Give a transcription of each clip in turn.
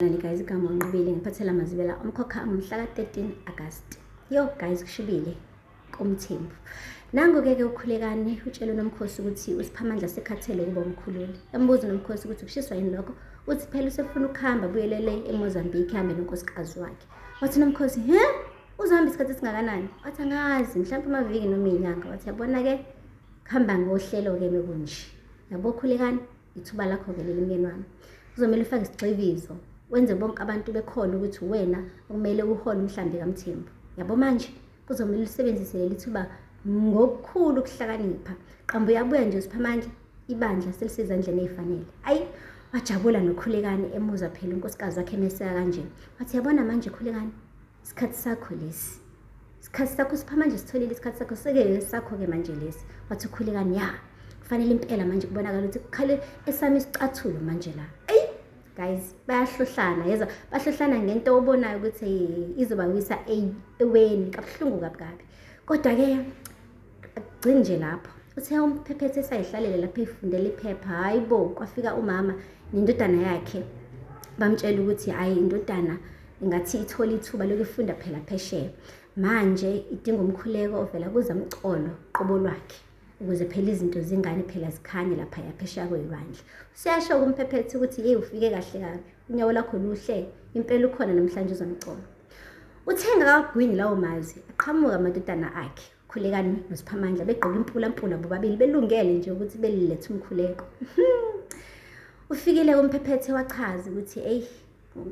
Sanibonani guys, igama uNqobile ngiphathela amazibela omkhokha ngomhla ka-13 August. Yo guys, kushubile kuMthembu. Nangu-ke ke uKhulekani utshela uNomkhosi ukuthi uSiphamandla sekhathele ukuba umkhululi. Embuza uNomkhosi ukuthi kushiswa yini lokho, uthi phela usefuna ukuhamba abuyelele eMozambique ahambe nonkosikazi wakhe. Wathi uNomkhosi, he? Uzohamba isikhathi esingakanani? Wathi angazi, mhlawumbe amaviki noma iy'nyanga. Wathi yabona-ke, kuhamba ngohlelo-ke mekunje. Yabo Khulekani, ithuba lakho-ke leli myeni wami kuzomele ufake isigxivizo wenze bonke abantu bekhona ukuthi uwena okumele uhole umhlambi kamthembu yabo manje kuzomele usebenzise leli thuba ngokukhulu ukuhlakanipha qamba uyabuya nje usiphamandla ibandla selisezandleni ey'fanele ayi wajabula nokhulekani emuzwa phela unkosikazi wakhe emeseka kanje wathi yabona manje khulekani isikhathi sakho lesi isikhathi sakho sipha manje sitholile isikhathi sakho seke sakho-ke manje lesi wathi ukhulekani ya kufanele impela manje kubonakala ukuthi kukhale esami isicathulo manje la eyi guys bayahlohlana yezwa bahlohlana ngento obonayo ukuthi izobawisa eweni kabuhlungu kabi kabi kodwa-ke akugcini nje lapho uthe umphephethe esayihlalele lapho efundela iphepha hhayi bo kwafika umama nendodana yakhe bamtshela ukuthi hhayi indodana ingathi ithole ithuba lokufunda phela phesheya manje idinga umkhuleko ovela kuzamcolo qobo lwakhe ukuze phela izinto zingane phela zikhanye lapha yaphesheya kwelwandle usiyasho kumphephethe ukuthi yeyi ufike kahle kabi unyawo lakho luhle impela ukhona namhlanje uzamcolo uthe ngakagwini lawo mazwi aqhamuka amadodana akhe Khulekani noSiphamandla begqoke impulampula bobabili belungele nje ukuthi belilethe umkhuleko. Ufikile kumphephethe wachaza ukuthi eyi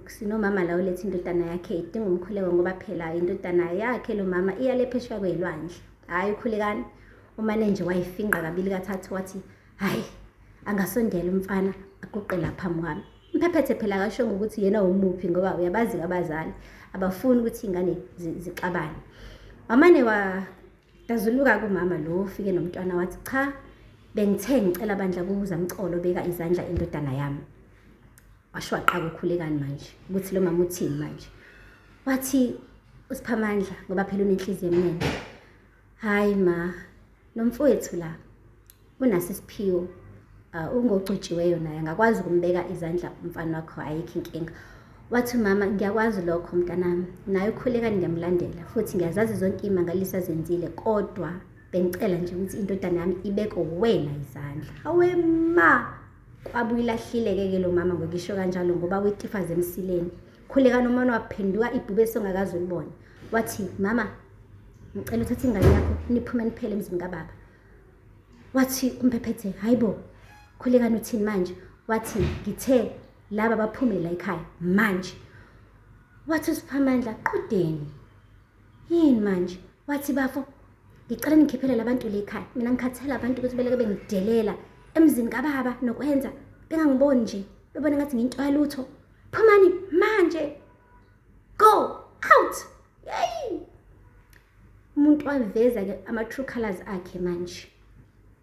sinomama la uletha indodana yakhe idinga umkhuleko ngoba phela indodana yakhe lo mama iyale phesheya kwelwandle. Hhayi uKhulekani umane nje wayifinqa kabili kathathu wathi hhayi angasondela umfana aguqe la phambi kwami. Mphephethe phela akashongo ukuthi yena umuphi ngoba uyabazi abazali abafuni ukuthi iy'ngane zixabane. Wamane wadazuluka kumama lo ufike nomntwana wathi cha bengithe ngicela bandla kuzamcolo beka izandla indodana yami. Washo waqaka ukhulekani manje ukuthi lo mama uthini manje. Wathi uSiphamandla ngoba phela unenhliziyo emnene. Hayi ma, nomfowethu la unaso isiphiwo ungogcotshiweyo naye angakwazi ukumbeka izandla umfana wakho ayikho inkinga. Wathi umama ngiyakwazi lokho mntanami, naye ukhulekani ngiyamlandela futhi ngiyazazi zonke iy'mangaliso azenzile kodwa bengicela nje ukuthi indodana yami ibeke wena izandla. Hawe ma, kwabuye ilahlile-ke ke lo mama ngokusho kanjalo ngoba wetifaza emsileni. Khulekani umama waphenduka ibhubesi ongakaze ulibone. Wathi mama ngicela uthathe ingane yakho niphume niphele emzini kababa. Wathi umphephethe hayi bo khulekani uthini manje? Wathi ngithe laba baphume la ekhaya manje. Wathi uSiphamandla qudeni yini manje? Wathi bafo ngicela ningikhiphele labantu le ekhaya mina ngikhathele abantu ukuthi beleke bengidelela emzini kababa nokwenza bengangiboni nje bebona ngathi nginto yalutho phumani manje go out yey umuntu waveza-ke ama-true colors akhe manje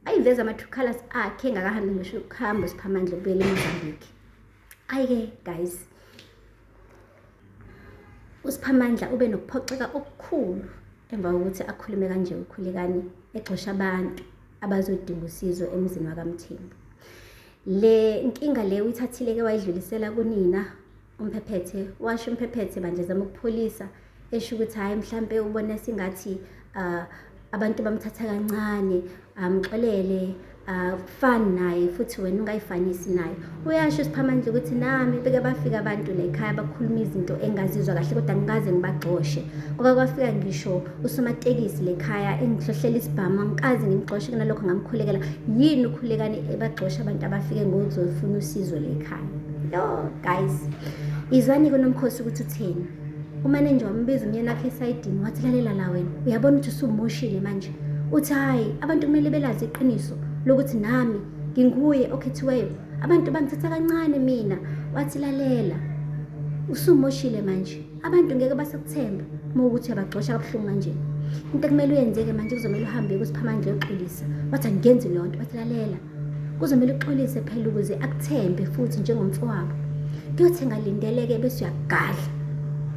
ayiveza ama-true colors akhe engakahambi ngisho ukuhamba usiphamandla ubuyele emozambique ayi-ke guys usiphamandla ube nokuphoxeka okukhulu emva kokuthi akhulume kanje ukhulekani egxosha abantu abazodinga usizo emzini wakamthembu le nkinga le uyithathile-ke wayidlulisela kunina umphephethe washo umphephethe bandla zama ukupholisa esho ukuthi hhayi mhlampe ubona sengathi abantu bamthatha kancane amxolele akufani naye futhi wena ungayifanisi naye uyasho usiphamandla ukuthi nami beke bafika abantu la ekhaya bakhuluma izinto engazizwa kahle kodwa ngikaze ngibagxoshe kwake kwafika ngisho usomatekisi lekhaya engihlohlela isibhamu angikaze ngimgxoshe kunalokho ngamkhulekela yini ukhulekani ebagxosha abantu abafike ngokuzofuna usizo lekhaya yo guys izwani kunomkhosi ukuthi utheni umanenja wambiza umyeni wakhe esayidini wathi lalela la wena uyabona ukuthi usumoshile manje uthi hhayi abantu kumele belazi iqiniso lokuthi nami nginguye okhethiweyo abantu bangithatha kancane mina wathi lalela usumoshile manje abantu ngeke basakuthemba uma ukuthi uyabagxosha kabuhlungu kanje into ekumele uyenzeke manje kuzomele uhambe kusiphamandla uyoxolisa wathi angiyenzi leyo nto wathi lalela kuzomele uxolise phela ukuze akuthembe futhi njengomfowabo kuyothi ngalindeleke bese uyagadla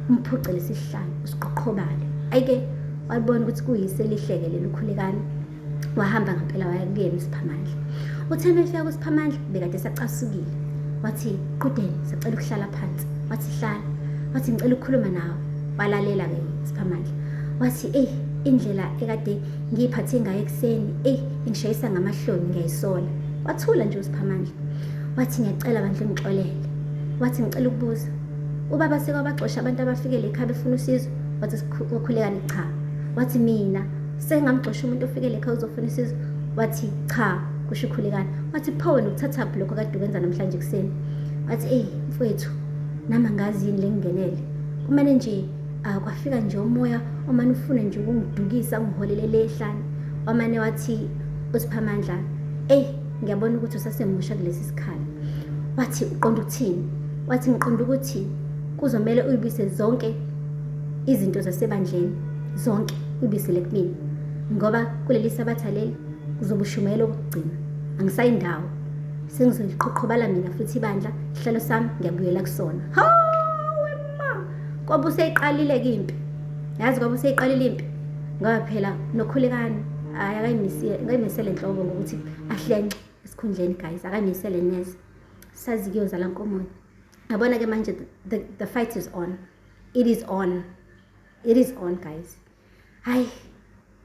umphuce lesihlalo usiqhoqhobale ayike walibona ukuthi kuyise elihleke leli ukhulekani wahamba ngempela waya kuyena usiphamandla uthe uma efika kusiphamandla bekade esacasukile wathi qudeni sacela ukuhlala phansi Wathi, hlala. Wathi, ngicela ukukhuluma nawe. Walalela-ke Siphamandla. Wathi, eyi, indlela ekade ngiyiphathe ngayo ekuseni, eyi, ingishayisa ngamahloni, ngiyayisola. Wathula nje uSiphamandla. Wathi, ngiyacela bandla ungixolele. Wathi, ngicela ukubuza, ubaba sekwabaxosha abantu abafikele ekhaya befuna usizo? Wathi uKhulekani, cha. Wathi, mina sengamxosha umuntu ofikele ekhaya uzofuna usizo? Wathi, cha, kusho uKhulekani. Wathi, pho wena ukuthathaphi lokho kade ukwenza namhlanje ekuseni? Wathi, eyi mfowethu, nami angazi yini lengingenele. Kumele nje kwafika nje umoya omane ufune nje ukungidukisa ungiholele le ehlane. Wamane wathi uSiphamandla, eyi ngiyabona ukuthi usasemusha kulesi sikhala. Wathi, uqonda ukuthini? Wathi, ngiqonda ukuthi kuzomele uyibuyise zonke izinto zasebandleni, zonke uyibuyisele kumina, ngoba kuleli sabatha leli kuzobe ushumayela okugcina, angisayindawo, sengizoyiqhoqhobala mina futhi ibandla, isihlalo sami ngiyabuyela kusona. Hawe ma, kwabe useyiqalile-ke impi, yazi kwabe useyiqalile impi, ngoba phela noKhulekani hhayi akayimisele nhlobo ngokuthi ahlence esikhundleni guys, akayimisele neze, sazi kuyozala nkomoni. Yabona-ke manje the fight is on, it is on, it is on guys. Hayi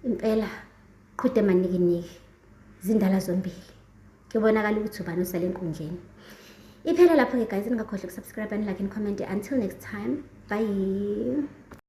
impela qhude manikiniki zindala zombili, kuyobonakala ukuthi ubani osale enkundleni. Iphela lapho-ke guys, ningakhohlwa ukusubscribe and like and comment. Until next time, bye.